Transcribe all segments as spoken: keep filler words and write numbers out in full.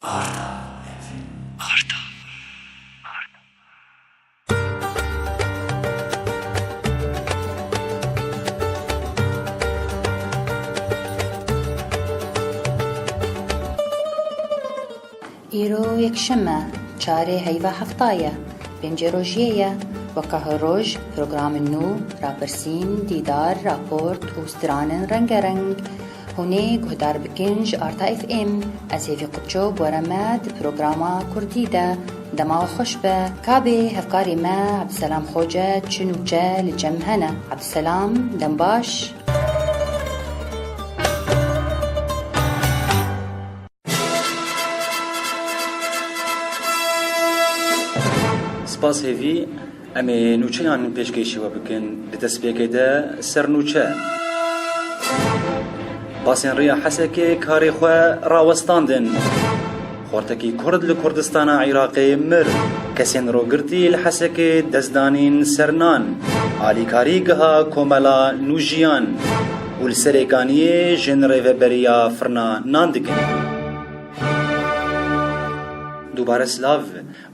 Arda. Îro yekşeme, çarê heyva hefta ye, pêncê rojiyê ye. Weke her roj, programên nû, rapirsîn, dîdar, raport û stranên rengereng. Hûn ê guhdar bikin ji Arta F M. Ez Hêvî Qurço bi we re me di programa Kurdî de. Dema we xweş be. Kabê hevkarê me Ebdiselam Xoce çi nûçe li cem hene? Ebdiselam, dem baş. Spas Hêvî, em ê nûçeyan pêşkêşî we bikin. Di destpêkê de sernûçe. Basên Riya Hesekê karê xwe rawestandin. Xortekî Kurd li Kurdistana Iraqê mir. Kesên rogirtî li Hesekê destdanîn ser nan. Alîkarî giha komela Nûjiyan û li Serêkaniyê jin rêveberiya firna nan dikin. Dubare silav.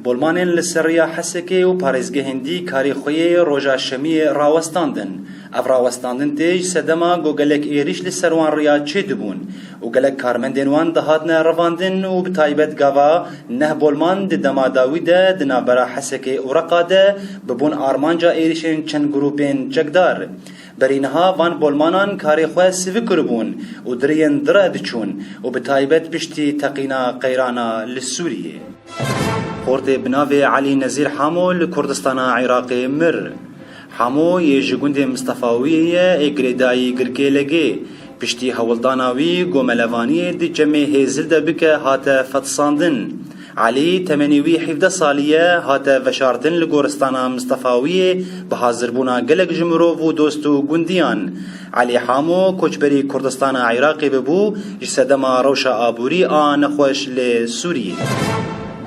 Bolmanên li ser riya Hesekê û parêzgehên dî karê xwe yê roja Şemiyê rawestandin. Ev rawestandin tê ji sedema ku gelek êrîş li ser wan riya çêdibûn û gelek karmendên wan dihatine revandin û bi taybet gava neh bolman di dema dawî de di navbera Hesekê û Reqa de bibûn armanca êrîşên çend grûpên çekdar. Berî niha van bolmanan karê xwe sivik kiribûn û di riyên di re diçûn û bi taybet piştî teqîna qeyrana li Sûriyê. Xortê bi navê Elî Nezîr Hamo li Kurdistana Iraqê mir. Hamo yê ji gundê Mistefawiyê ye, ê girêdayî Girkê Legê. Piştî hewldana wî ku melevaniyê di cemê Hêzil de bike, hate fetisandin. Elî temenê wî hevdeh salî ye, hate veşartin li goristana Mistefawiyê bi hazirbûna gelek ji mirov û dost û gundiyan. Elî Hamo koçberî Kurdistana Iraqê bibû, ji sedema rewşa aborî a nexweş li Sûriyê.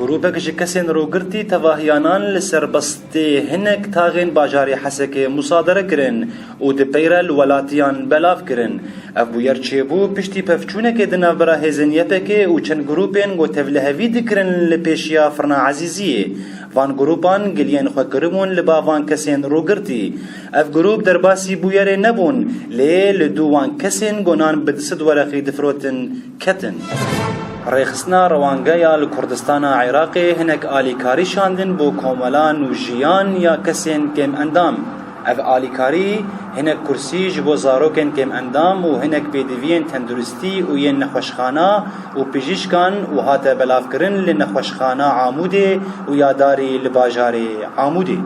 Grûpek ji kesên rûgirtî tevahiyanan li ser bistê hinek taxên bajarê Hesekê musadere kirin û di pey re li welatiyan belav kirin. Ev bûyer çêbû piştî pevçûnekê di navbera hêzên Y P G û çend grûpên ku tevlihevî dikirin li pêşiya Firna Ezîziyê. Van grûpan giliyên xwe kiribûn li ba van kesên rûgirtî. Ev grûp derbasî bûyerê nebûn, lê li dû wan kesên ku nan bi du sed werexî difirotin ketin. Rêxistina rewangeya li Kurdistana Iraqê hinek alîkarî şandin bo komela Nûjiyan ya kesên kêmendam. Ev alîkarî hinek kursî ji bo zarokên kêmendam û hinek pêdiviyên tenduristî û yên nexweşxana û pijîşkan û hate belavkirin li Nexweşxana Amûdê û ya darî li bajarê Amûdê.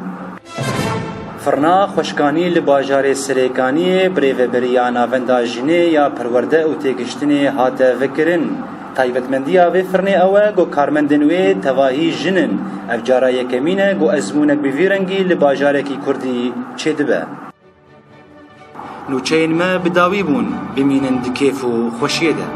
Firna xweşkanî li bajarê Serêkaniyê bi rêveberiya Navenda Jinê ya Perwerde û Têgihiştinê hate vekirin. Taybetmendiya vê firnê ew e ku karmendên wê tevahî jin in. Ev cara yekemîn e ku ezmûnek bi vî rengî li bajarekî kurdî çêdibe. Nûçeyên me bi dawî bûn, bimînin di kêf û xweşiyê de.